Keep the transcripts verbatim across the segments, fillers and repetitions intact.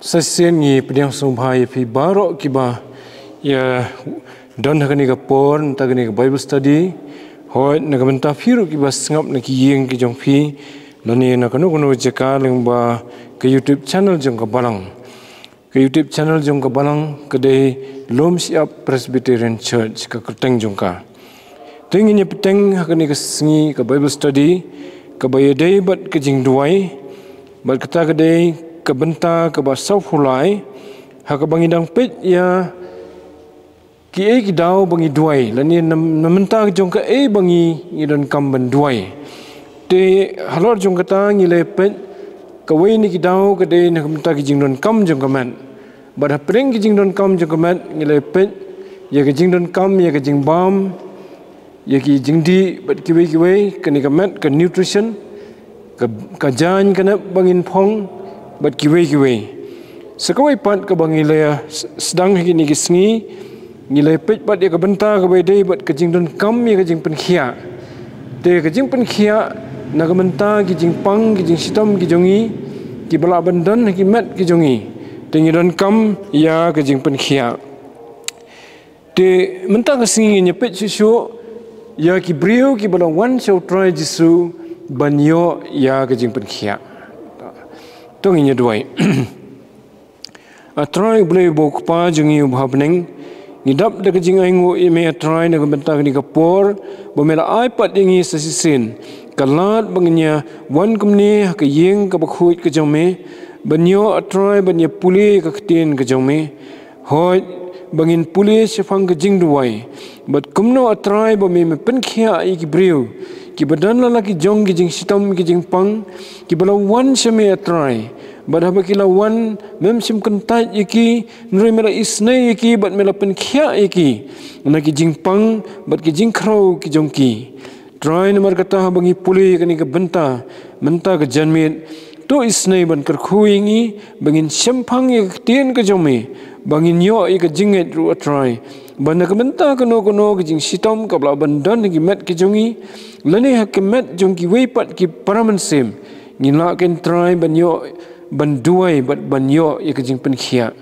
Sa shisien ngi pdiang sngewbha ïa phi baroh kiba ïa don ha kane ka por, na kane ka Bible study. Hooid, na ka bynta phi ruh kiba sngap na ki ïing ki jong phi, lane na kano kano jaka lyngba ka YouTube channel jong ka Balang. Ka YouTube channel jong ka Balang ka dei Lum Shyiap Presbyterian Church ka kyrteng jong ka. Te ngin ïa bteng ha kane ka sngi ka Bible study kaba ïadei bad ka jingduwai, bad kata ka dei ka bynta kaba sawphew lai, ha kaba ngi dang peit ïa kiei ki daw ba ngi duwai, lane na, na bynta jong kaei ba ngi, ngi donkam ban duwai. Te halor jong kata ngi la peit kawei na ki daw ka dei na ka bynta ki jingdonkam jong ka met. Bad hapdeng ki jingdonkam jong ka met ngi la peit ïa ka jingdonkam ïa ka jingbam, ïa ki jingdih bad kiwei kiwei, kane ka met ka nutrition, ka, ka jaiñ ka nep ba ngin phong, bad kiwei kiwei. Sa kawei pat kaba ngi la s-, sdang ha kine ki sngi, ngi la peit bad ïa ka bynta kaba ïadei bad ka jingdonkam ïa ka jingpynkhiah. Te ka jingpynkhiah na ka bynta ki jingpang ki jingshitom ki jong ngi, kiba lah ban don ha ki met ki jong ngi. Te ngi donkam ïa ka jingpynkhiah. Te mynta ka sngi ngin ïa peit shuh shuh ïa ki briew kiba la wan sha U Trai Jisu ban ïoh ïa ka jingpynkhiah. To ngin ïa duwai. A Trai U Blei uba U Kpa jong ngi uba ha bneng, ngi dap da ka jingainguh ïa me A Trai na ka bynta kane ka por ba me la ai pat ïa ngi sa shisien. Ka lad ba ngin ïa wan kumne ha ka ïing kaba khuid ka jong me, ban ïoh A Trai ban ïa pule ka ktien ka jong me. Hooid, ba ngin pule shaphang ka jingduwai. Bad kumno A Trai ba me, me pynkhiah ïa ki briew kiba don la la ki jong ki jingshitom ki jingpang, kiba la wan sha me A Trai. Bad haba ki la wan, mem shym kyntait ïa ki, hynrei me la isynei ïa ki, bad me la pynkhiah ïa ki na ki jingpang bad ki jingkhrew ki jong ki. Trai, namar kata haba ngi pule ïa kane ka bynta mynta ka janmiet, to isynei ban kyrkhu ïa ngi ba ngin shemphang ïa ka ktien ka jong me, ba ngin ïoh ïa ka jingngeit ruh A Trai, ba na ka bynta kano kano ka jingshitom kaba lah ban don ha ki met ki jong ngi, lane ha ki met jong kiwei pat ki para mynsiem, ngin lah ken Trai ban ïoh, ban duwai bad ban ïoh ïa ka jingpynkhiah.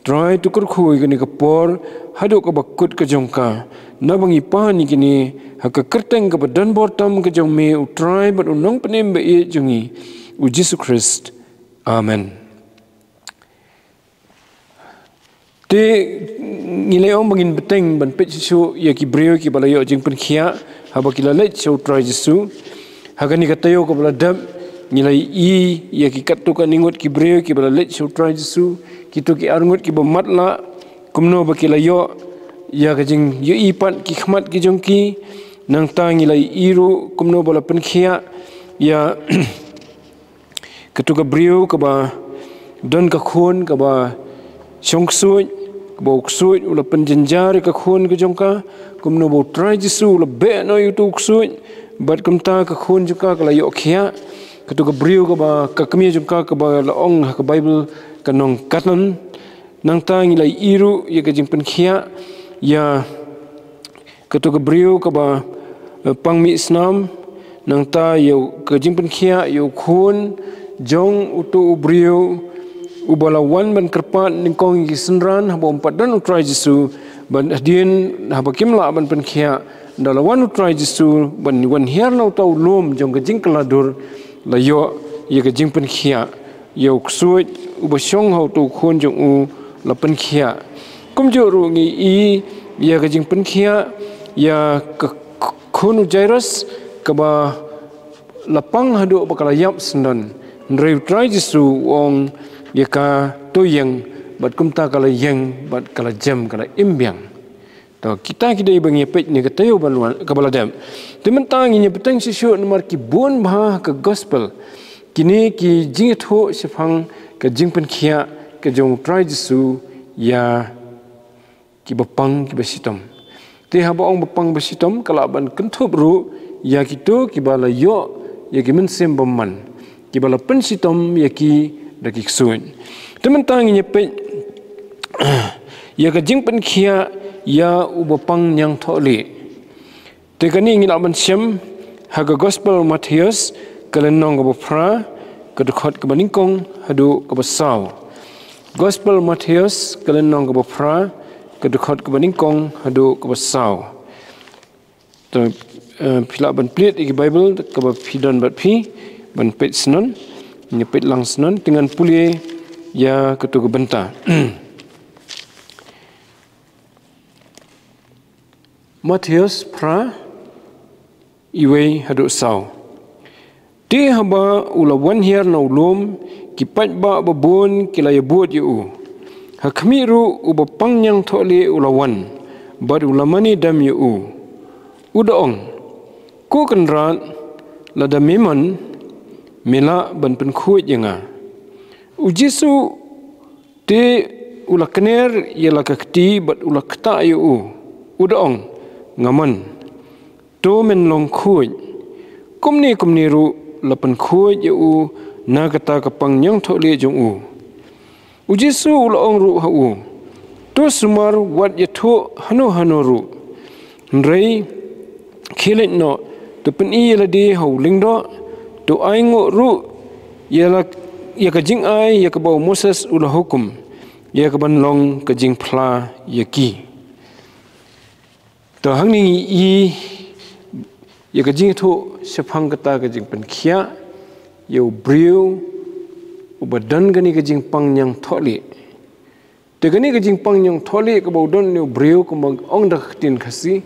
Trai, to kyrkhu ïa kane ka por haduh kaba kut ka jong ka, naba ngi pan ïa kine ha ka kyrteng kaba don bor tam ka jong me, U Trai bad U Nongpynim ba ïeit jong ngi, U Jisu Khrist. Amen. Te ngi la ong ba ngin bteng ban peit shuh shuh ïa ki briew kiba la ïoh jingpynkhiah haba ki la leit sha U Trai Jisu. Ha kane ka taïew kaba la dep, ngi la ïohi ïa ki katto katne ngut ki briew kiba la leit sha U Trai Jisu, kito ki arngut kiba matlah, kumno ba ki la ïoh ïa ka jingïohi pat ki khmat ki jong ki. Nangta ngi la ïohi ruh kumno ba la pynkhiah ïa kato ka briew kaba don ka khun kaba shong ksuid, kaba u ksuid u la pynjynjar ïa ka khun ka jong ka, kumno ba U Trai Jisu u la beh noh ïa uto u ksuid, bad kumta ka khun jong ka ka la ïoh khiah. Kato ka briew kaba, ka kmie jong ka kaba la ong ha ka Baibl ka nongkatan. Nangta ngi la ïohi ruh ïa ka jingpynkhiah ïa kato ka briew kaba, eh, pang mih snam, nangta ïa ka jingpynkhiah ïa u khun jong uto u briew uba la wan ban kyrpad nyngkong ïa ki synran haba um pat don U Trai Jisu, bad hadien haba kim lah ban pynkhiah, ynda la wan U Trai Jisu ban wan hiar na uta u lum jong ka jingkylla dur, la ïoh ïa ka jingpynkhiah ïa u ksuid uba shong ha uto u khun jong u, la pynkhiah. Kumjuh ruh ngi ïohi ïa ka jingpynkhiah ïa ka khun u Jairus kaba la pang haduh ba ka la ïap syndon. Hynrei U Trai Jisu u ong ïa ka, to ïeng, bad kumta ka la ïeng bad ka la jem, ka la im biang. To, kita ki dei ba ngi ïa peit ha kane ka taïew ba la wan, kaba la dep. Te mynta ngin ïa bteng shuh shuh namar ki bun bha ha ka gospel kine ki jingïathuh shaphang ka jingpynkhiah ka jong U Trai Jisu ïa kiba pang kiba shitom. Te haba ong ba pang ba shitom ka lah ban kynthup ruh ïa kito kiba la ïoh ïa ki mynsiem bymman, kiba la pynshitom ïa ki da ki ksuid. Te mynta ngin ïa peit ïa ka jingpynkhiah ïa uba pang ñiangthohlieh. Te kane ngi lah ban shem ha ka gospel Mathaios, ka lynnong kaba phra, ka dkhot kaba nyngkong haduh kaba saw. Gospel Mathaios, ka lynnong kaba phra, ka dkhot kaba nyngkong haduh kaba saw. To, eh, phi lah ban plied ïa ki Bible kaba phi don bad phi, ban peit shnong, ngi peit lang shnong, te ngan pule ïa kato ka bynta. Mathaios phra, wei haduh saw. Te haba u la wan hiar na u lum, ki paidbah babun ki la ïabud ïa u. Ha khmih ruh u bapang ñiangthohlieh u la wan, bad u la mane dem ïa u. U da ong, Ko Kynrad, lada me mon, me lah ban pynkhuid ïa nga. U Jisu te u la kner ïa la ka kti bad u la ktah ïa u. U da ong, Nga mon. To men long khuid. Kumne kumne ruh la pynkhuid ïa u na kata ka pang ñiangthohlieh jong u. U Jisu u la ong ruh ha u, To sumar, wat ïathuh hano hano ruh. Hynrei khie leit noh, to pyni ïa lade ha u lyngdoh, to ainguh ruh ïa la, ïa ka jingai ïa kaba u Moses u la hukum, ïa kaban long ka jingphla ïa ki. To hangne ngi i ïa ka jingïathuh shaphang kata ka jingpynkhiah ïa u briew uba don kane ka jingpang ñiangthohlieh. Te kane ka jingpang ñiangthohlieh kaba u don une u briew, kumba ong da ka ktien Khasi,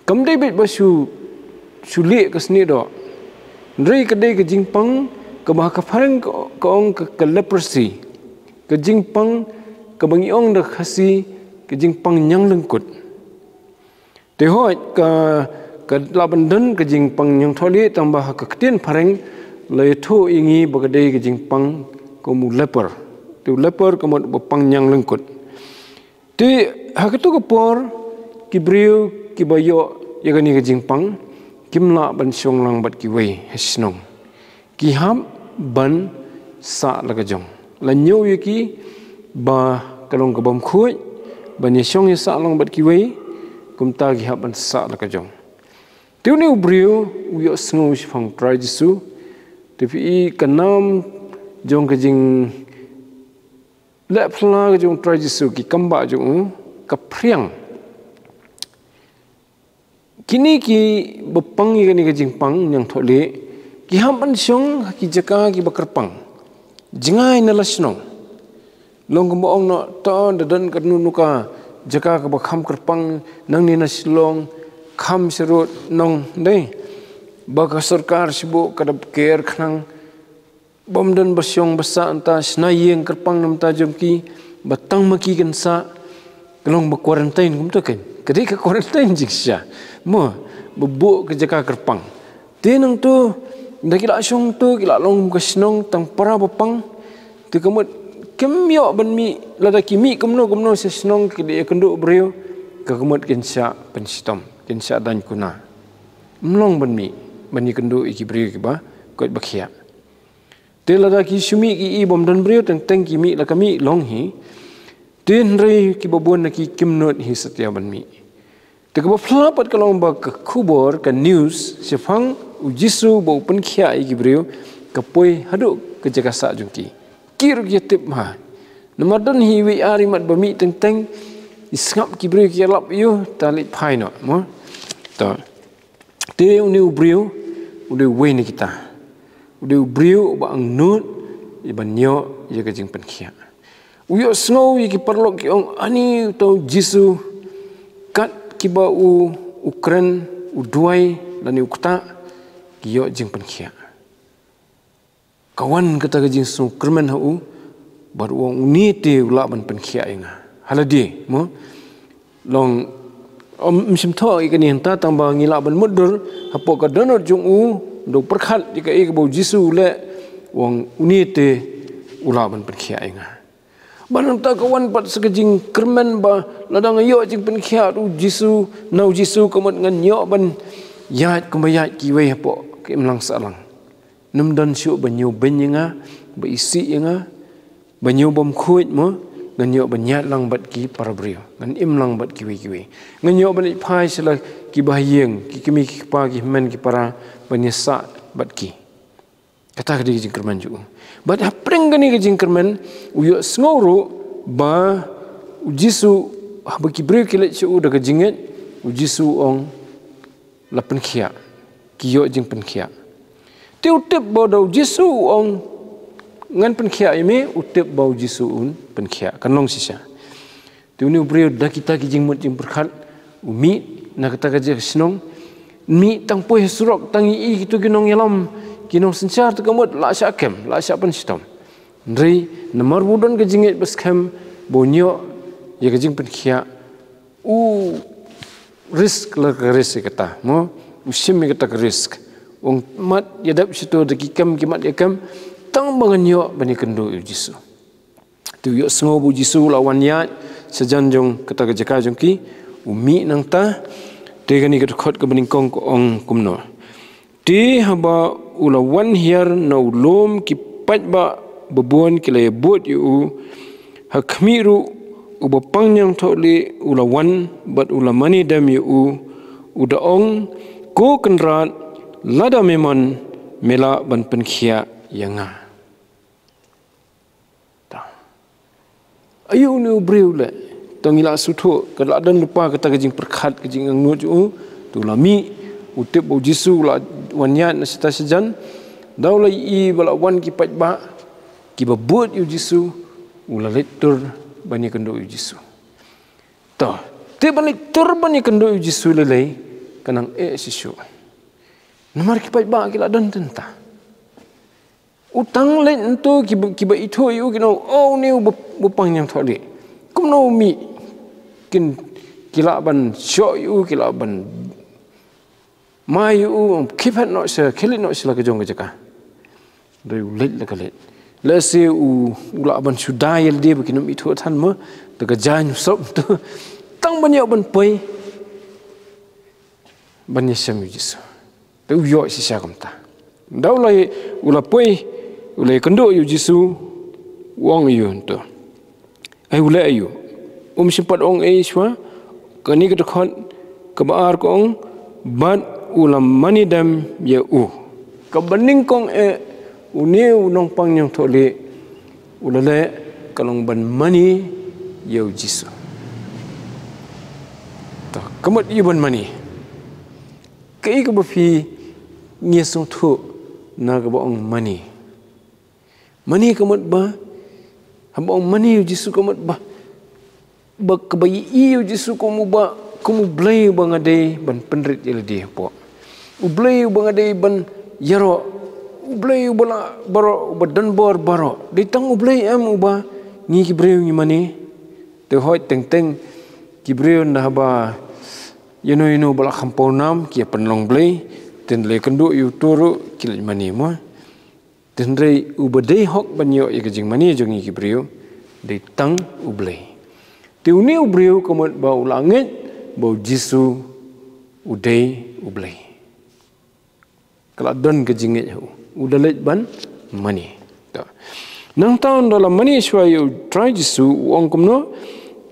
kam dei beit ba shu, shu lieh ka snieh doh. Hynrei ka dei ka jingpang kaba ha ka phareng ka, ka ong ka, ka leprosy. Ka jingpang kaba ngi ong da ka Khasi, ka jingpang ñianglyngkut. Te hooid ka, ka lah ban don ka jingpang ñiangthohlieh, tangba ha ka ktien phareng la ïathuh ïa ngi ba ka dei ka jingpang kum u leper. Te u leper ka mut ba pang ñianglyngkut. Te ha kato ka por ki briew kiba ïoh ïa kane ka jingpang kim lah ban shong lang bad kiwei ha shnong. Ki hap ban sah la ka jong. La ñiew ïa ki ba ka long ka bym khuid ban ïashong ïasah lang bad kiwei, kumta ki hap ban sah la ka jong. Te une u briew u ïohsngew shaphang Trai Jisu, te phi i ka nam jong ka jingleh phylla ka jong Trai Jisu, ki kambah jong u, ka phriang. Kine kiba pang ïa kane ka jingpang ñiangthohlieh, ki hap ban shong ha ki jaka kiba kyrpang. Jngai na la shnong. Long kumba ong noh, to da don kano kano ka jaka kaba kham kyrpang nangne na Shillong, kham syrut nong dei. Ba ka sorkar shibun ka da ker khnang, bym don ba shong ba sah, nangta shna ïing kyrpang na bynta jong ki, ba tang ma ki kin sah, ka long ba quarantine kumta kan. Ka dei ka quarantine jingshisha. Mo, ba buh ka jaka kyrpang. Te nangta, da ki la shong to, ki la long ka shnong tang para ba pang. Te ka mut kim ïoh ban mih, lada ki mih kumno kumno sha shnong ki dei ïakynduh briew, ka mut kin shah pynshitom, kin shah daiñ kuna. Ym long ban mih ban ïakynduh ïa ki briew kiba koit ba khiah. Te lada ki shu mih ki i bym don briew, teng teng ki mih la ka mih long hi. Te hynrei kiba bun na ki kim nud hi satia ban mih. Te kaba phylla pat ka long ba ka khubor, ka news shaphang u Jisu ba u pynkhiah ïa ki briew ka poi haduh ka jaka sah jong ki. Ki ruh ki tip ma. Namar don hi iwei i ar i mat ba mih teng teng, i sngap ki briew ki ïalap ïa u, ta leit phai noh mo. To. Te une u briew u dei uwei na kita. U dei u briew uba angnud ïa ban ïoh ïa ka jingpynkhiah. U ïohsngew ïa ki paralok ki ong, ani uta u Jisu, kat kiba u, u kren, u duwai lane u ktah, ki ïoh jingpynkhiah. Ka wan kata ka jingsngewkyrmen ha u, bad u ong, une te u lah ban pynkhiah ïa nga. Ha lade mo. Long, ym shym thoh ïa kane hangta, tangba ngi lah ban mutdur hapoh ka dohnud jong u, da u pyrkhat ïa kaei kaba u Jisu u leh, u ong, une te u lah ban pynkhiah ïa nga. Bad nangta ka wan pat sa ka jingkyrmen ba lada nga ïoh jingpynkhiah u Jisu, na u Jisu ka mut ngan ïoh ban ïaid kumba ïaid kiwei hapoh ka imlang sahlang. Nym don shuh ba ñiew beiñ ïa nga, ba isih ïa nga, ba ñiew bym khuid mo, ngan ïoh ban ïaid lang bad ki para briew, ngan im lang bad kiwei kiwei. Ngan ïoh ban leit phai sha la kiba ha ïing, ki kmie ki kpa, ki hynmen ki para, ban ïasah bad ki. Kata ka dei ka jingkyrmen jong u. Bad hapdeng kane ka jingkyrmen, u ïohsngew ruh Ba u Jisu, haba ki briew ki leit sha u da ka jingngeit, u Jisu u ong, la pynkhiah, ki ïoh jingpynkhiah. Te u tip ba da u Jisu u ong, ngan pynkhiah ïa me, u tip ba u Jisu un pynkhiah, kan long shisha. Te une u briew da kita ki jingmut jingpyrkhat, u mih na kata ka jaka shnong, mih tang poi ha surok, tang ïohi kito ki nongïalam, ki nongsynshar te ka mut la shah kem, la shah pynshitom. Hynrei namar ba u don ka jingngeit baskhem, ba un ïoh ïa ka jingpynkhiah, u risk la ka risk ïa kata, mo? U shim ïa kata ka risk. U ong, mat ïa dep shito da ki kem ki mat ïa kem, tang ba ngan ïoh ban ïakynduh ïa u Jisu. Te u ïohsngew ba u Jisu u la wan ïaid shajan jong kata ka jaka jong ki, u mih nangta. Te kane ka dkhot kaba nyngkong ka ong kumno. Te haba u la wan hiar na u lum, ki paidbah babun ki la ïabud ïa u. Ha khmih ruh, uba pang ñiangthohlieh u la wan bad u la mane dem ïa u, u da ong, Ko Kynrad, lada me mon, me lah ban pynkhiah ïa nga. Aïu une u briew leh? To ngi la sngewthuh, ka la don lypa kata ka jingpyrkhat, ka jingangnud jong u. Te u la mih, u tip ba u Jisu u la wan ïaid na shata shajan. Da u la ïohi ba la wan ki paidbah kiba bud ïa u Jisu, u la leit tur ban ïakynduh ïa u Jisu. To, te ban leit tur ban ïakynduh ïa u Jisu lei lei, ka nang eh shisha. Namar ki paidbah ki la don tang ta. U tang leit hangto kiba, kiba ithuh ïa u kin ong, oh, une u ba, ba pang ñiangthohlieh. Kumno u mih? Kin, ki lah ban shoh ïa u, ki lah ban mai ïa u, khie phet noh sha, khie leit noh sha la ka jong ka jaka. Hynrei u leit la ka leit. Lehse u, u lah ban shu da ïalade ba kin ym ithuh than mo, da ka jaiñ u sop to. Tang ban ïoh ban poi ban ïashem ïa u Jisu. Te u ïoh shisha kumta. Da u la, u la poi, u la ïakynduh ïa u Jisu, u ong ïa u hangto. Ai u leh aïu? Um shym pat ong ei shuwa, kane ka dkhot kaba ar ka ong, bad u la mane dem ïa u. Kaba nyngkong eh, une u nongpang ñiangthohlieh, u la leh ka long ban mane ïa u Jisu. To, ka mut ïa u ban mane. Kaei kaba phi ngi sngewthuh na kaba ong mane. Mane ka mut ba, haba ong mane ïa u Jisu ka mut ba, ba kaba ïohi ïa u Jisu kum uba, kum u Blei uba nga dei ban pynrit ïalade hapoh. U Blei uba nga dei ban ïaroh. U Blei uba la baroh, uba don bor baroh. Dei tang u Blei em uba ngi ki briew ngi mane. Te hooid teng teng ki briew naba ïano ïano ba la kham pawnam ki ïa pynlong blei, te ynda la ïakynduh ïa uto ruh ki leit mane mo. Te hynrei uba dei hok ban ïoh ïa ka jingmane jong ngi ki briew, dei tang u Blei. Te une u briew ka mut ba u la ngeit ba u Jisu u dei u Blei. Ka la don ka jingngeit ha u. U da leit ban mane. To. Nangta ynda la mane shuwa ïa u Trai Jisu, u ong kumno,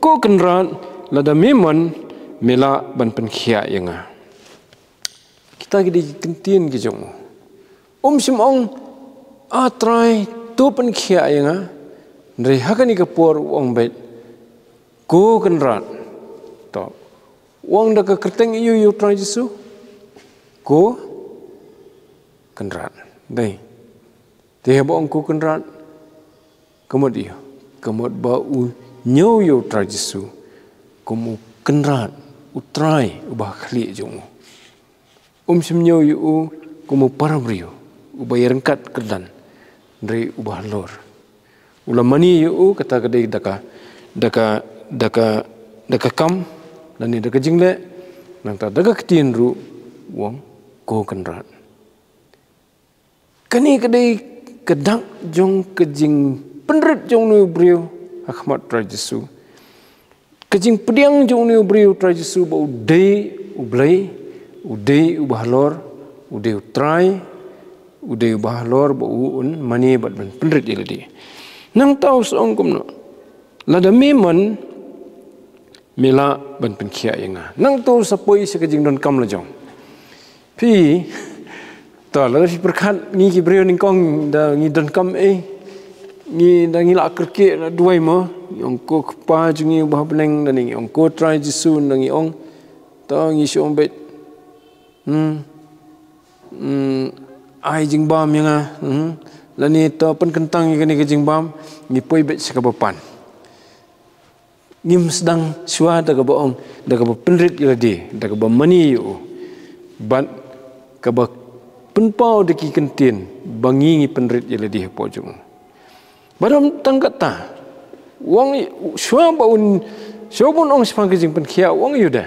Ko Kynrad, lada me mon, me lah ban pynkhiah ïa nga. Kita ki dei ki ktien ki jong u. Um shym ong, A Trai, to pynkhiah ïa nga. Hynrei ha kane ka por u ong beit, Ko Kynrad. To. U ong da ka kyrteng aïu ïa u Trai Jisu? Ko Kynrad. Dei. Te haba ong Ko Kynrad, ka mut aïu? Ka mut ba u ñiew ïa u Trai Jisu kum u Kynrad, u Trai uba ha khlieh jong u. Um shym ñiew ïa u kum u para briew uba ïaryngkat kyrdan, hynrei uba halor. U la mane ïa u, kata ka dei da ka, da ka, da ka, da ka kam lane da ka jingleh, nangta da ka ktien ruh u ong, Ko Kynrad. Kane ka dei ka dak jong ka jingpynrit jong une u briew ha khmat Trai Jisu. Ka jingpdiang jong une u briew Trai Jisu ba u dei u Blei, u dei uba halor, u dei u Trai, u dei uba halor ba u un mane bad ban pynrit ïalade. Nangta u sa ong kumno, lada me mon, me lah ban pynkhiah ïa nga. Nangta u sa poi sha ka jingdonkam la jong. Phi, to, lada phi pyrkhat ngi ki briew nyngkong da ngi donkam eh. ngi da ngi la kyrkieh na duwai mo, ngi ong ko Kpa jong ngi uba ha bneng, da ngi ong ko Trai Jisu, da ngi ong, to ngi shu ong beit, hmm, hmm, ai jingbam ïa nga, hmm, lane to pynkyntang ïa kane ka jingbam, ngi poi beit sha kaba pan. Ngim sdang shuwa da kaba ong, da kaba pynrit ïa lade, da kaba mane ïa u. Bad kaba pynpaw da ki kyntien, ba ngi ngi pynrit ïa lade hapoh jong u. Bad ym tang kata, u ong shuwa ba un, shuwa ba un ong shaphang ka jingpynkhiah, u ong ïa u de.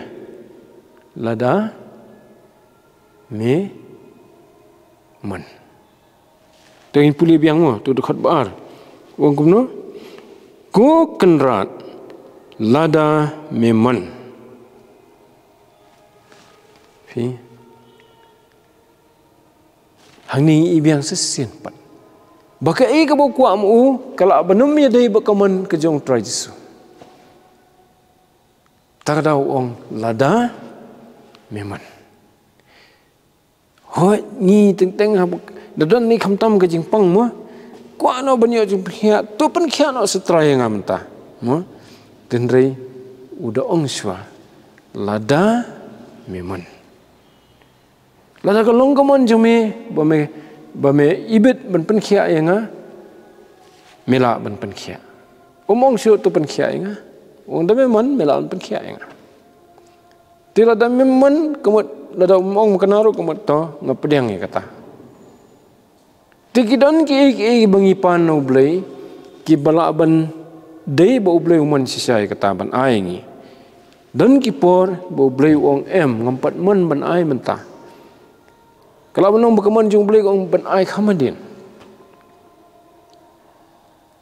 Lada me mon. Te ngin pule biang mo, tu dkhot ba ar. U ong kumno? Ko Kynrad, lada me mon. Phi. Hangne ngi i biang shisien pat. Ba kaei kaba u kwah ma u, ka lah ban ym ïadei bad ka mon ka jong u Trai Jisu. Ta ka daw u ong lada me mon. Hooid ngi teng teng haba da don ne khamtam ka jingpang mo. Kwah noh ban ïoh jingpynkhiah, to pynkhiah noh sha Trai ïa nga mynta. Mo. Hynrei u da ong shuwa lada me mon. Lada ka long ka mon jong me ba me, ba me ibit ban pynkhiah ïa nga, me lah ban pynkhiah. Um ong shuh to pynkhiah ïa nga. Ong da me mon me lah ban pynkhiah ïa nga. Te lada me mon ka mut, lada um ong ma kane ruh ka mut to nga pdiang ïa kata. Te ki don kiei kiei ba ngi pan na U Blei, kiba lah ban dei ba U Blei u mon shisha ïa kata ban ai ngi. Don ki por ba U Blei u ong em, ngam pat mon ban ai mynta. Ka lah ban long ba ka mon jong U Blei ka ong ban ai kham hadien.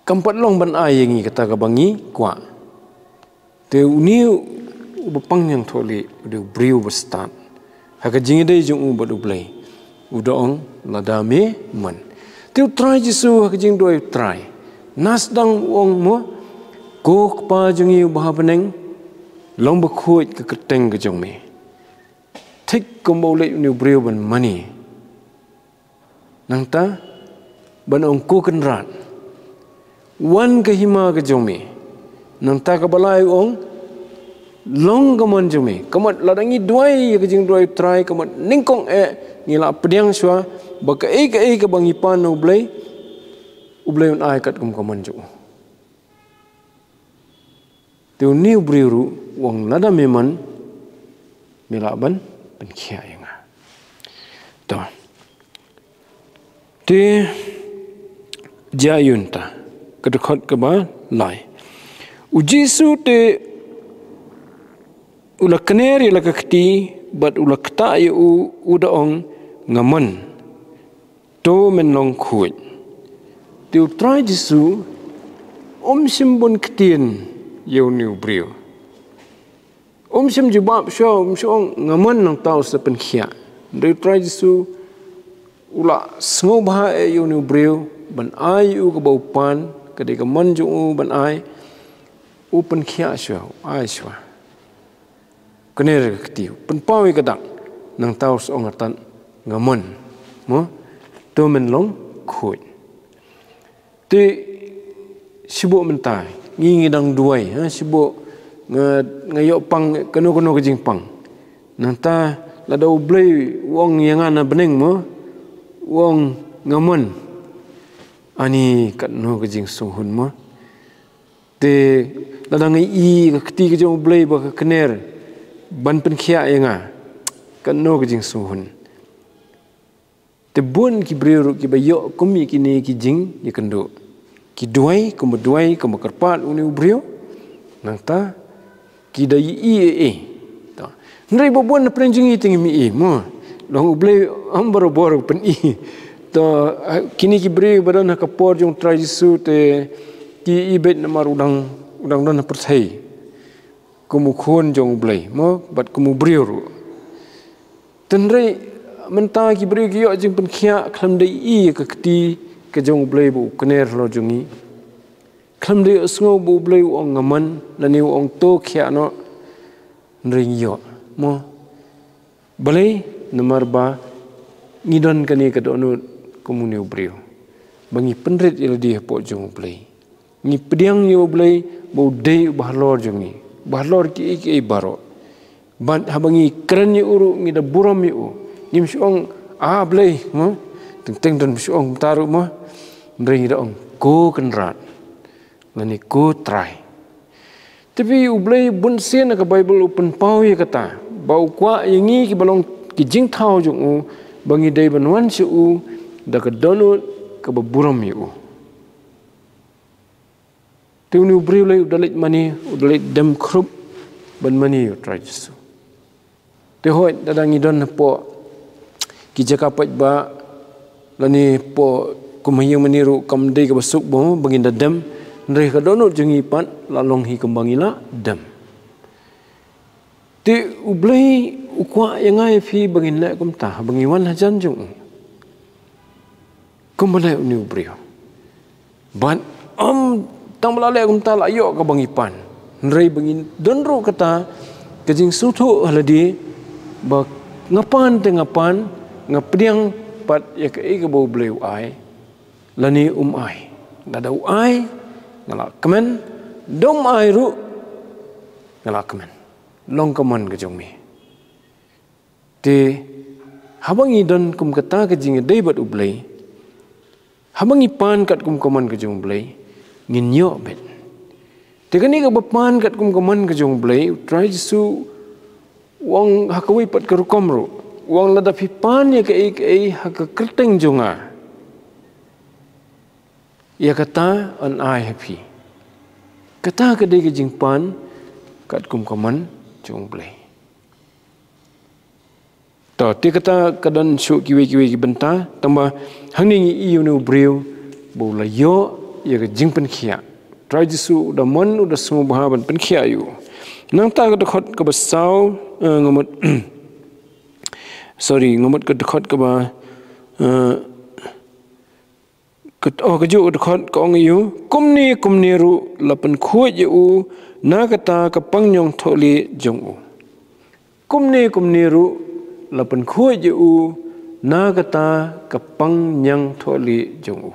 Kam pat long ban ai ïa ngi kata kaba ngi kwah. Te une uba pang ñiangthohlieh, u dei u briew uba stad. Ha ka jingïadei jong u bad U Blei, u da ong lada me mon. Te u Trai Jisu ha ka jingduwai u Trai, na sdang u ong mo, ko Kpa jong ngi uba ha bneng, long bakhuid ka kyrteng ka jong me. Thik kumba u leit une u briew ban mane. Nangta ban ong ko Kynrad, wan ka hima ka jong me. Nangta kaba lai u ong, long ka mon jong me. Ka mut lada ngi duwai ïa ka jingduwai u Trai, ka mut nyngkong eh ngi lah pdiang shuwa ba kaei kaei kaba ngi pan na U Blei, U Blei un ai katkum ka mon jong u. Te une u briew ruh u ong lada me mon, me lah ban pynkhiah ïa nga. To. Te jia ïa u nta ka dkhot kaba lai. U Jisu te u la kner ïa la ka kti bad u la ktah ïa u, u da ong nga mon. To men long khuid. Te u Trai Jisu um shym bun ktien ïa une u briew. Um shym jubab shuwa, um shym ong nga mon nangta u sa pynkhiah. Hynrei u Trai Jisu u la sngewbha eh ïa une u briew ban ai ïa u kaba u pan, ka dei ka mon jong u ban ai, u pynkhiah shuwa, u ai shuwa. Kane ka kti, pynpaw ïa ka dak, nangta u sa ong artat nga mon. Mo, to men long khuid. Te shibun mynta ngi ngi dang duwai, ha, shibun nga, nga ïoh pang kano kano ka jingpang. Nangta lada U Blei u ong ïa nga na bneng mo, u ong nga mon. Ani katno ka jingsngewhun mo. Te lada nga i ka kti ka jong U Blei ba ka kner ban pynkhiah ïa nga, katno ka jingsngewhun. Te bun ki briew ruh kiba ïoh kum ïa kine ki jingïakynduh. Ki duwai kumba duwai kumba kyrpad une u briew. Nangta ki da ïohi ei ei. To. Hynrei ba bun na pdeng jong ngi te ngim ïohi mo. Long U Blei um barabor u pyni. To, kine ki briew ba don ha ka por jong u Trai Jisu te ki ïohi beit namar u dang, u dang don ha pyrthei kum u khun jong U Blei mo bad kum u briew ruh. Hynrei mynta ki briew ki ïoh jingpynkhiah khlem da ïohi ïa ka kti ka jong U Blei ba u kner halor jong ngi. Khlem da ïohsngew ba U Blei u ong nga mon lane u ong to khiah noh. Hynrei ngi ïoh mo. Balei? Namar ba ngi don kane ka dohnud kum une u briew. ba ngi pynrit ïa lade hapoh jong U Blei. Ngi pdiang ïa U Blei ba u dei uba halor jong ngi, uba halor kiei kiei baroh. Bad haba ngi kren ïa u ruh ngi da burom ïa u. Ngim shu ong, "Ah, Blei," mo. Teng teng don ba shu ong kumta ruh mo. Hynrei ngi da ong, "Ko Kynrad." Lane, "Ko Trai." Te phi, U Blei bunsien ha ka Baibl u pynpaw ïa kata, ba u kwah ïa ngi kiba long ki jingthaw jong u, ba ngi dei ban wan sha u da ka dohnud kaba burom ïa u. Te une u briew lei u da leit mane, u da leit dem khrup ban mane ïa U Trai Jisu. Te hooid, lada ngi don hapoh ki jaka paidbah lane hapoh kum ha ïing mane ruh kam dei kaba suk ba, ba ngin da dem, hynrei ka dohnud jong ngi pat la long hi kumba ngi la dem. Te U Blei u kwah ïa nga ïa phi ba ngin leh kumta, ba ngin wan hajan jong u. Kumba leh une u briew. Bad ym tang ba la leh kumta la ïoh kaba ngi pan. Hynrei ba ngin don ruh kata ka jingsngewthuh ha lade ba nga pan te nga pan, nga pdiang pat ïa kaei kaba U Blei u ai lane um ai. Lada u ai, nga la kmen, da um ai ruh, nga la kmen. Long ka mon ka jong me. Te haba ngi don kum kata ka jingïadei bad U Blei, haba ngi pan katkum ka mon ka jong U Blei, ngin ïoh beit. Te kane kaba pan katkum ka mon ka jong U Blei, U Trai Jisu u ong ha kawei pat ka rukom ruh, u ong, "Lada phi pan ïa kaei kaei ha ka kyrteng jong nga, ïa kata yn ai ha phi." Kata ka dei ka jingpan katkum ka mon jong U Blei. To, te kata ka don shuh kiwei kiwei ki bynta, tangba hangne ngi ïohi ïa une u briew ba u la ïoh ïa ka jingpynkhiah. Trai Jisu u da mon, u da sngewbha ban pynkhiah ïa u. Nangta ka dkhot kaba saw, eh, nga mut, sorry, nga mut ka dkhot kaba, eh, Kat-, oh, kajuh ka dkhot ka ong ïa u, kumne, kumne ruh la pynkhuid ïa u na kata ka pangñiang thohlieh jong u. Kumne, kumne ruh la pynkhuid ïa u na kata ka pangñiang thohlieh jong u.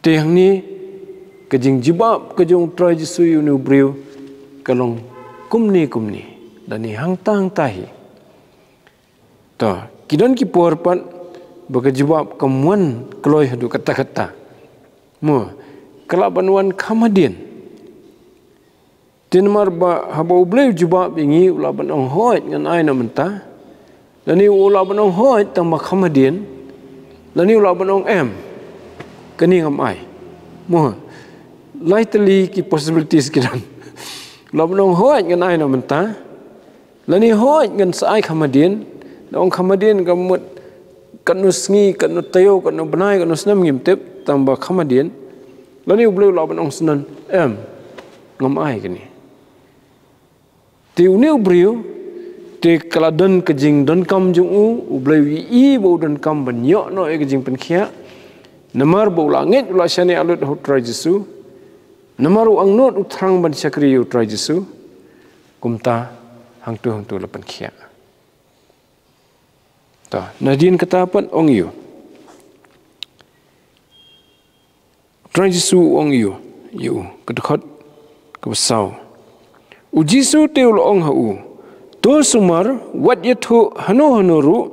Te hangne ka jingjubab ka jong U Trai Jisu ïa une u briew ka long kumne, kumne, lane hangta, hangta hi. To, ki don ki por pat ba ka jubab kam wan kloi haduh katta katta. Mo, ka lah ban wan kham hadien. Te namar ba haba U Blei u jubab ïa ngi u lah ban ong hooid ngan ai na mynta. Lane u lah ban ong hooid tang ba kham hadien. Lane u lah ban ong em, kane ngam ai. Mo, lai tylli ki possibilities ki don. U lah ban ong hooid ngan ai na mynta. Lane hooid ngan sa ai kham hadien, da ong kham hadien ka mut katno sngi, katno taïew, katno bnai, katno snem ngim tip, tang ba kham hadien. Lane U Blei u lah ban ong snam, em, ngam ai kane. Te une u briew, te ka la don ka jingdonkam jong u, U Blei u ïohi ba u donkam ban ïoh noh ïa ka jingpynkhiah. Namar ba u la ngeit, u la shaniah lut ha U Trai Jisu. Namar u angnud u thrang ban shakri ïa U Trai Jisu. Kumta hangtu hangtu la pynkhiah. To, nadien kata pat ong ïa u. Trai Jisu u ong ïa u, ïa u, ka dkhot kaba saw. U Jisu te u la ong ha u, to sumar, wat ïathuh hano hano ruh,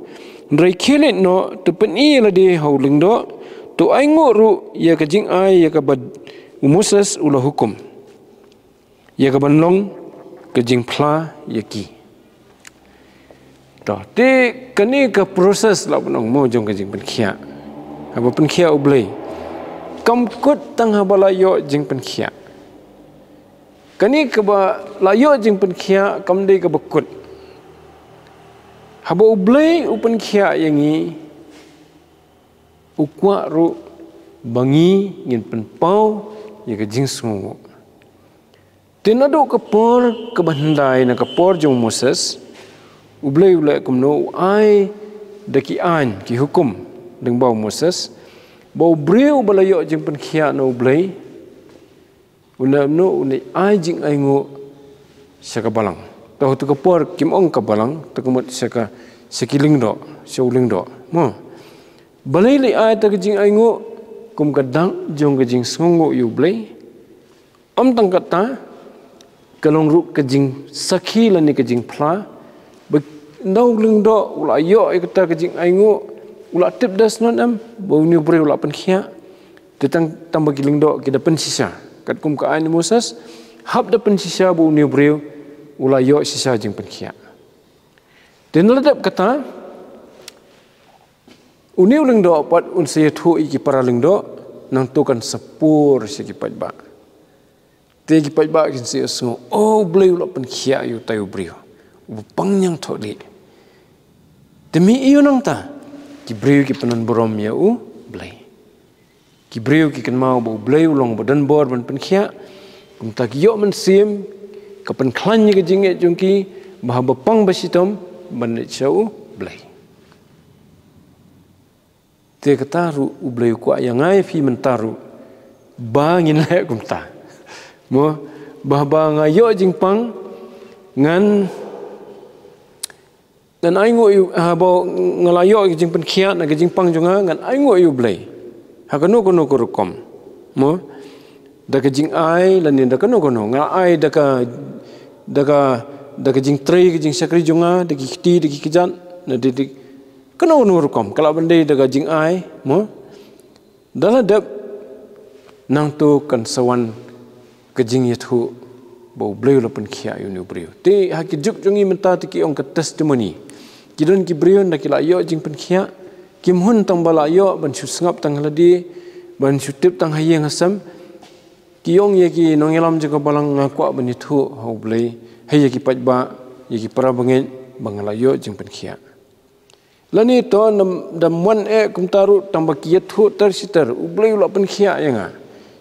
hynrei khie leit noh, to pyni ïa lade ha u lyngdoh, to ainguh ruh ïa ka jingai ïa kaba u Moses u la hukum. Ïa kaban long ka jingphla ïa ki. To, te kane ka process lah ban ong mo jong ka jingpynkhiah. Haba pynkhiah U Blei, kam kut tang haba la ïoh jingpynkhiah. Kane kaba la ïoh jingpynkhiah kam dei kaba kut. Haba U Blei u pynkhiah ïa ngi, u kwah ruh ba ngi ngin pynpaw ïa ka jingsngewnguh. Te naduh ka por kaba hyndai, na ka por jong u Moses, U Blei u leh kumno? U ai da ki aiñ, ki hukum lyngba u Moses, ba u briew ba la ïoh jingpynkhiah na U Blei, u leh kumno? U leit ai jingainguh sha ka balang. To, ha tu ka por kim ong ka balang, to ka mut sha ka, sha ki lyngdoh, sha u lyngdoh. Mo. Balei la ai ta ka jingainguh kum ka dak jong ka jingsngewnguh ïa U Blei? Ym tang kata, ka long ruh ka jingsakhi lane ka jingphla ba ynda u lyngdoh u la ïoh ïa kata ka jingainguh, u la tip da shnong em ba une u briew u la pynkhiah. Te tang, tang ba ki lyngdoh ki da pynshisha, katkum ka aiñ u Moses, hap da pynshisha ba une u briew u la ïoh shisha jingpynkhiah. Te na la dep kata, une u lyngdoh pat un sa ïathuh ïa ki para lyngdoh, nangta kan sa pur sha ki paidbah. Te ki paidbah kin sa ïohsngew, oh, U Blei u la pynkhiah ïa utai u briew uba pang ñiangthohdieh. Te mynta ïa u nangta, ki briew ki pyndonburom ïa U Blei. Ki briew ki kynmaw ba U Blei u long ba don bor ban pynkhiah. Kumta ki ïoh mynsiem, ka pynkhlaiñ ïa ka jingngeit jong ki, ba haba pang ba shitom ban leit sha U Blei. Te kata ruh U Blei u kwah ïa nga ïa phi mynta ruh ba ngin leh kumta. Mo, ba haba nga ïoh jingpang, ngan ngan ainguh ïa U, haba nga la ïoh ka jingpynkhiah na ka jingpang jong nga, ngan ainguh ïa U Blei ha kano kano ka rukom. Mo, da ka jingai lane da kano kano, nga ai da ka, da ka, da ka jingtrei ka jingshakri jong nga, da ki kti da ki kjat, na da, da kano kano ka rukom, ka lah ban dei da ka jingai, mo. Da la dep, nangta kan sa wan ka jingïathuh ba U Blei u la pynkhiah ïa une u briew. Te ha ki juk jong ngi mynta te ki ong ka testimony. Ki don ki briew ynda ki la ïoh jingpynkhiah, kim hun tang ba la ïoh ban shu sngap tang ha lade, ban shu tip tang ha ïing ha sem. Ki ong ïa ki nongïalam jong ka balang, nga kwah ban ïathuh ha U Blei, ha ïa ki paidbah, ïa ki para bangeit, ba nga la ïoh jingpynkhiah. Lane to, ynda ym wan eh kumta ruh, tang ba ki ïathuh ter shi ter, U Blei u la pynkhiah ïa nga.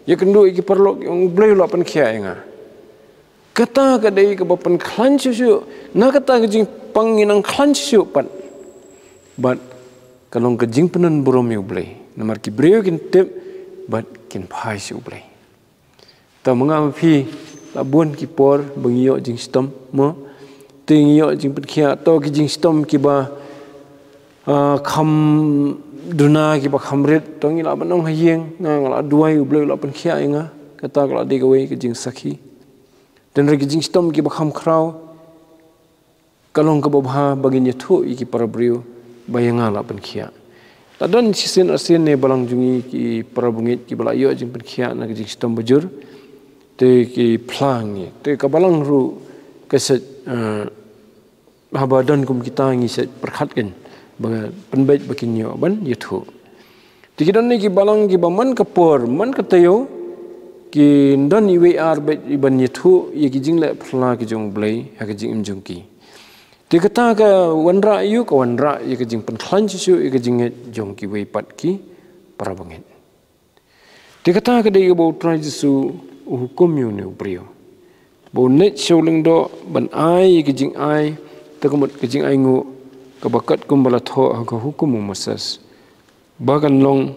Ïakynduh ïa ki paralok, ïa U Blei u la pynkhiah ïa nga. Kata ka dei kaba pynkhlaiñ shuh shuh, na kata ka jingpang ngin nang khlaiñ shuh shuh pat. Bad ka long ka jingpyndonburom ïa U Blei. Namar ki briew kin tip bad kin phai sha U Blei. Te ma nga ma phi, la bun ki por ba ngi ïoh jingshitom, mo. Te ngi ïoh jingpynkhiah, to ki jingshitom kiba, ah, kham duna, kiba kham rit, to ngi lah ban ong ha ïing, nga, nga la duwai, U Blei u la pynkhiah ïa nga, kata ka la dei kawei ka jingsakhi. Te hynrei ki jingshitom kiba kham khraw, ka long kaba bha ba ngin ïathuh ïa ki para briew ba ïa nga la pynkhiah. La don shisien arsien ne balang jong ngi ki para bangeit kiba la ïoh jingpynkhiah na ka jingshitom bajur. Te ki phla ngi. Te ka balang ruh ka shet, eh, haba don kum kita ngi shet pyrkhat kan ba pynbeit ba kin ïoh ban ïathuh. Te ki don ne ki balang kiba man ka por, man ka taïew, ki don iwei ar bad iban ïathuh ïa ki jingleh phylla ki jong U Blei ha ka jingim jong ki. Te kata ka wanrah ïa u, ka wanrah ïa ka jingpynkhlaiñ shisha ïa ka jingngeit jong kiwei pat ki para bangeit. Te kata ka dei kaba U Trai Jisu u hukum ïa une u briew ba un leit sha u lyngdoh ban ai ïa ka jingai, te ka mut ka jingainguh kaba katkum ba la thoh ha ka hukum u Moses, ba kan long,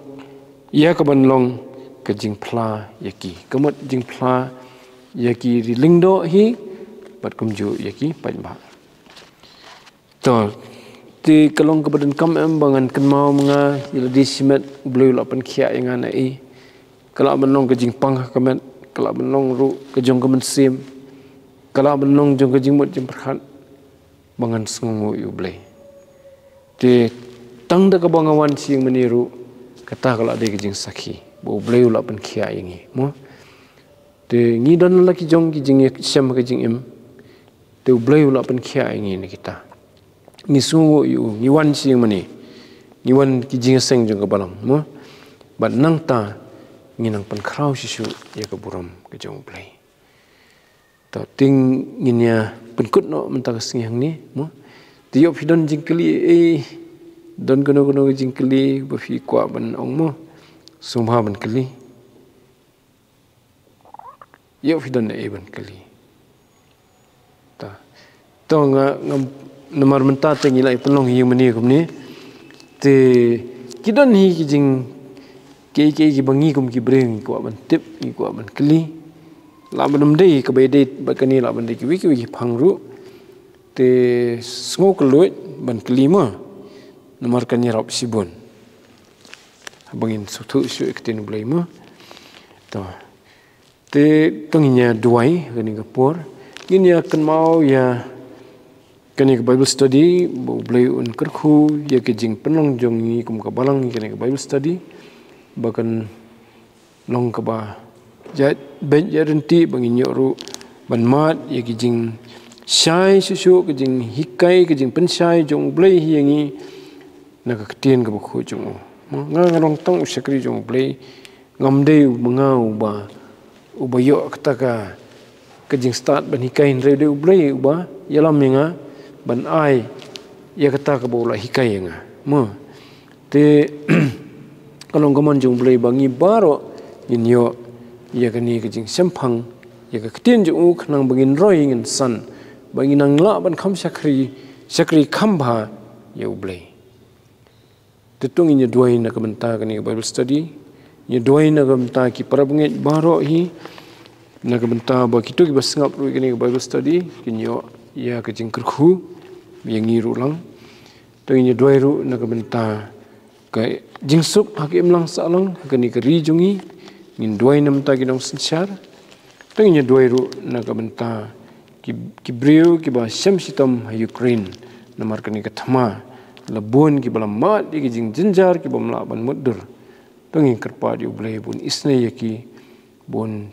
ïa ka ban long ka jingphla ïa ki. Ka mut jingphla ïa ki ri lyngdoh hi, bad kumjuh ïa ki paidbah. To, te ka long kaba donkam em ba ngan kynmaw ma nga, ïa lade shimet U Blei u la pynkhiah ïa nga na ei. Ka lah ban long ka jingpang ha ka met, ka lah ban long ruh ka jong ka mynsiem, ka lah ban long jong ka jingmut jingpyrkhat. Ba ngan sngewnguh ïa U Blei. Te tang da kaba nga wan sha ïing mane ruh, kata ka la dei ka jingsakhi ba U Blei u la pynkhiah ïa ngi, mo. Te ngi don la ki jong ki jingïashem ha ka jingim, te U Blei u la pynkhiah ïa ngi na kita. Ngi sngewnguh ïa u, ngi wan sha ïing mane, ngi wan ki jingïaseng jong ka balang, mo. Bad nangta ngi nang pynkhraw shisha ïa ka burom ka jong U Blei. To, te ngin ïa pynkut noh mynta ka sngi hangne, mo. Te ïoh phi don jingkylli, eh, don kano kano ka jingkylli ba phi kwah ban ong, mo. Sngewbha ban kylli. Ïoh phi don, eh, ban kylli. To. To nga, nga, namar mynta te ngi la ïa pynlong ïing mane kumne. Te ki don hi ki jing, ki, ki, kiba ngi kum ki briew ngi kwah ban tip, ngi kwah ban kylli. Lah ban ym dei kaba ïadei bad kane, lah ban dei kiwei kiwei ki phang ruh. Te sngew kylluid ban kylli, mo. Namar kan ïarap shibun. Haba ngin sngewthuh shuh ïa ka ktien U Blei mo. To. Te to ngin ïa duwai ha kane ka por. Ngin ïa kynmaw ïa kane ka Bible study ba U Blei un kyrkhu ïa ka jingpynlong jong ngi kum ka balang ïa kane ka Bible study. Ba kan long kaba ïaid beit ïaid ryntih ba ngin ïoh ruh ban mad ïa ka jingshai shuh shuh, ka jinghikai, ka jingpynshai jong U Blei hi ïa ngi na ka ktien kaba khuid jong u. Nga nga long tang u shakri jong U Blei, ngam dei uba nga uba, uba ïoh kata ka, ka jingstad ban hikai, hynrei dei U Blei uba ïalam ïa nga ban ai ïa kata kaba u la hikai ïa nga. Mo. Te ka long ka mon jong U Blei ba ngi baroh ngin ïoh ïa kane ka jingshemphang ïa ka ktien jong u khnang ba ngin roi ngin san, ba ngin nang lah ban kham shakri, shakri kham bha ïa U Blei. Te to ngin ïa duwai na ka bynta kane ka Bible study. Ngin ïa duwai na ka bynta ki para bangeit baroh hi, na ka bynta ba kito kiba sngap ruh ïa kane ka Bible study kin ïoh ïa ka jingkyrkhu ïa ngi ruh lang. To ngin ïa duwai ruh na ka bynta ka jingsuk ha ka imlang sahlang ha kane ka ri jong ngi. Ngin duwai na ka bynta ki nongsynshar. To ngin ïa duwai ruh na ka bynta ki, ki briew kiba shem shitom ha Ukraine namar kane ka thma. La bun kiba la mad ïa ki jingjynjar kiba ym lah ban mutdur. To ngin kyrpad ïa U Blei ba un isnei ïa ki, ba un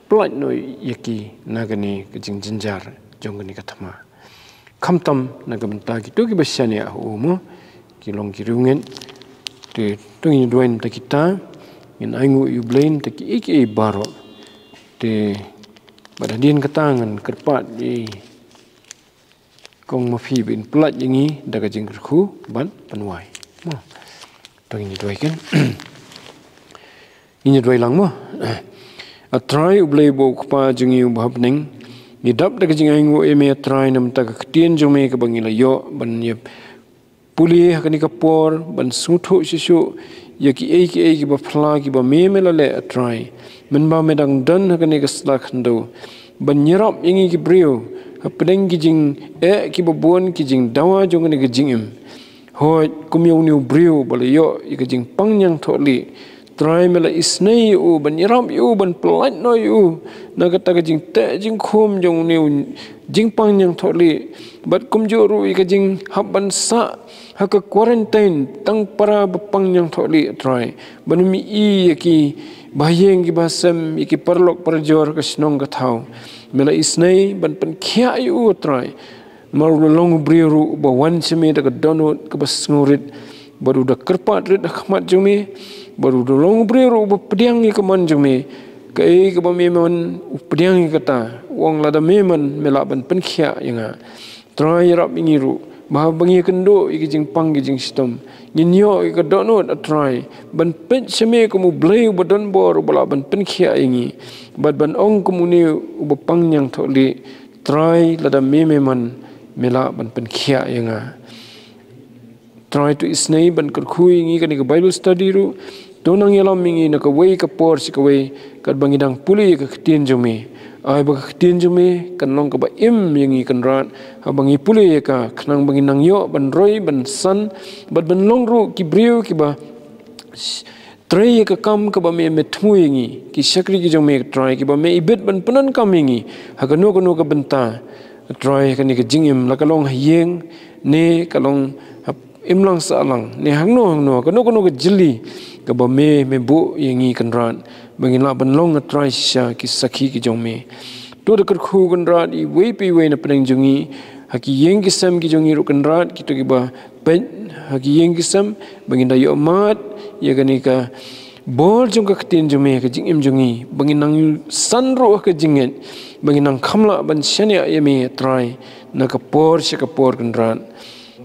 pyllait noh ïa ki na kane ka jingjynjar jong kane ka thma. Khamtam na ka bynta kito kiba shaniah ha u mo, ki long ki riewngeit. Te to ngin duwai na ka bynta kita, ngin ainguh ïa U Blei na ka bynta kiei kiei baroh. Te bad hadien kata ngan kyrpad ïa Kong Murphy ba in pyllait ïa ngi da ka jingkyrkhu ban pynwai. Mo. To ngin ïa duwai kan. Ngin ïa duwai lang mo. A Trai U Blei uba u Kpa jong ngi uba ha bneng, ngi dap da ka jingainguh ïa me A Trai na ka bynta ka ktien jong me kaba ngi la ïoh ban ïa pule ha kane ka por, ban sngewthuh shuh shuh ïa kiei kiei kiba phylla kiba me me la leh A Trai. Mynba me dang don ha kane ka sla khyndew ban ïarap ïa ngi ki briew ha pdeng ki jingeh kiba bun, ki jingdawa jong kane ka jingim. Hooid, kum ïa une u briew ba la ïoh ïa ka jingpang ñiangthohlieh, Trai me la isnei ïa u ban ïarap ïa u, ban pyllait noh ïa u na kata ka jingteh jingkhum jong une u jingpang ñiangthohlieh. Bad kumjuh ruh ïa ka jinghap ban sah ha ka quarantine tang para ba pang ñiangthohlieh, Trai, ban ym ïohi ïa ki bahaïing ki bahasem, ïa ki paralok parajor ha ka shnong ka thaw. Me la isnei ban pynkhiah ïa u, Trai. Namar u la long u briew ruh uba wan sha me da ka dohnud kaba sngewrit, bad u da kyrpad rit ha khmat jong me, bad u da long u briew ruh uba pdiang ïa ka mon jong me. Kaei kaba me mon u pdiang ïa kata, u ong lada me mon me lah ban pynkhiah ïa nga. Trai, ïarap ïa ngi ruh ba haba ngi ïakynduh ïa ki jingpang ki jingshitom, ngin ïoh ïa ka dohnud A Trai ban peit sha me kum U Blei uba donbor uba lah ban pynkhiah ïa ngi, bad ban ong kum une uba pang ñiangthohlieh, Trai, lada me me mon me lah ban pynkhiah ïa nga. Trai, to isnei ban kyrkhu ïa ngi kane ka Bible study ruh. To nang ïalam ïa ngi na kawei ka por sha kawei katba ngi dang pule ïa ka ktien jong me. Ai ba ka ktien jong me kan long kaba im ïa ngi Kynrad haba ngi pule ïa ka, khnang ba ngin nang ïoh ban roi, ban san, bad ban long ruh ki briew kiba trei ïa ka kam kaba me me thmu ïa ngi, ki shakri ki jong me Trai, kiba me ibit ban pyndonkam ïa ngi ha kano kano ka bynta, Trai, ha kane ka jingim, la ka long ha ïing ne ka long ha imlang sahlang ne hangno hangno, kano kano ka jylli kaba me me buh ïa ngi Kynrad, ba ngin lah ban long, Trai, shisha ki sakhi ki jong me. To da kyrkhu Kynrad iwei pa iwei na pdeng jong ngi, ha ki ïing ki sem ki jong ngi ruh Kynrad, kito kiba peit ha ki ïing ki sem, ba ngin da ïoh mad ïa kane ka bor jong ka ktien jong me ha ka jingim jong ngi, ba ngin nang san ruh ha ka jingngeit, ba ngin nang kham lah ban shaniah ïa me Trai na ka por sha ka por Kynrad.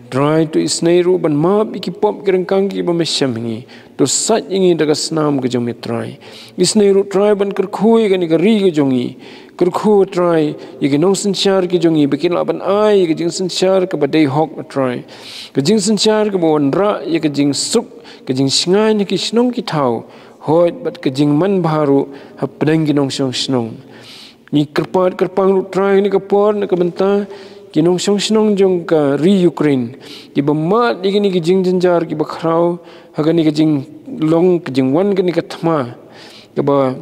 Trai, to isnei ruh ban map ïa ki pop ki ryngkang kiba me shem ha ngi. To sait ïa ngi da ka snam ka jong me Trai. Isnei ruh Trai ban kyrkhu ïa kane ka ri ka jong ngi. Kyrkhu Trai ïa ki nongsynshar ki jong ngi ba kin lah ban ai ïa ka jingsynshar kaba dei hok Trai. Ka jingsynshar kaba wanrah ïa ka jingsuk, ka jingshngaiñ ha ki shnong ki thaw, hooid bad ka jingmanbha ruh ha pdeng ki nongshong shnong. Ngi kyrpad kyrpang ruh Trai ha kane ka por na ka bynta ki nongshong shnong jong ka ri Ukraine, kiba mad ïa kine ki jingjynjar kiba khraw Ha kane ka jinglong, ka jingwan kane ka thma, kaba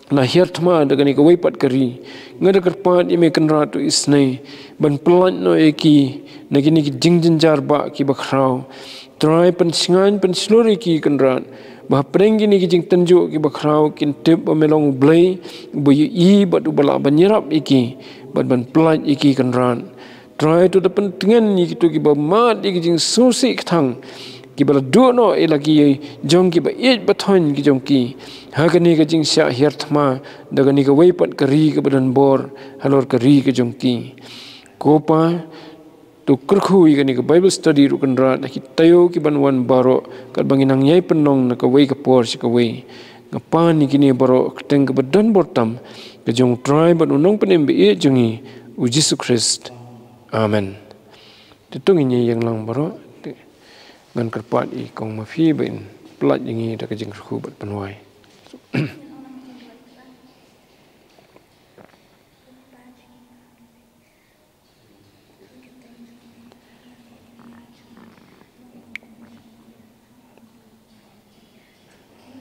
la hiar thma da kane kawei pat ka ri, nga da kyrpad ïa me Kynrad u isynei ban pyllait noh ïa ki na kine ki jingjynjar ba kiba khraw. Trai, pynsngew pynshlur ïa ki Kynrad, ba hapdeng kine ki jingtynjuh kiba khraw kin tip ba me long U Blei uba ïohi bad uba lah ban ïarap ïa ki bad ban pyllait ïa ki Kynrad. Trai, to da pyntngen ïa kito kiba mad ïa ki jingsngewsih kthang, kiba la duh noh ïa la ki jong kiba ïeit ba thoiñ ki jong ki ha kane ka jingshah hiar thma da kane kawei pat ka ri kaba don bor halor ka ri ka jong ki. Ko Pa, to kyrkhu ïa kane ka Bible study ruh Kynrad ha ki taïew kiban wan baroh, katba ngin nang ïai pynlong na kawei ka por sha kawei. Nga pan ïa kine baroh ha ka kyrteng kaba don bor tam ka jong U Trai bad U Nongpynim ba ïeit jong ngi, U Jisu Khrist. Amen. Te to ngin ïeng lang baroh. Te ngan kyrpad ïa i Kong Mafi ba in pyllait ïa ngi da ka jingkyrkhu bad pynwai.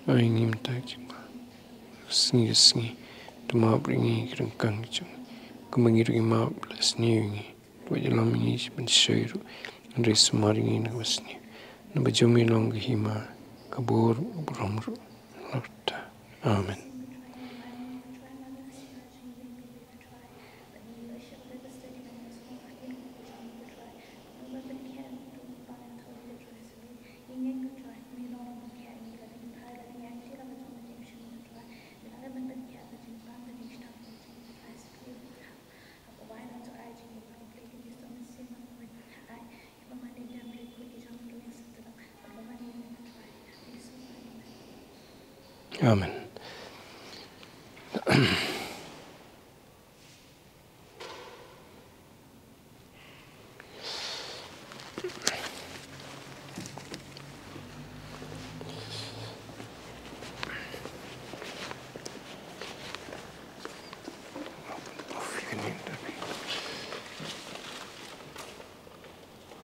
Ai ngi mynta ka jingma sngi ka sngi, to map ïa ngi ki ryngkang jong ngi, kumba ngi ruh ngi map la sniew ïa ngi. To ïalam ïa ngi sha ban shoi ruh, hynrei sumar ïa ngi na kaba sniew. Naba jong me long ka hima, ka bor, ka burom ruh. Amen. Amen.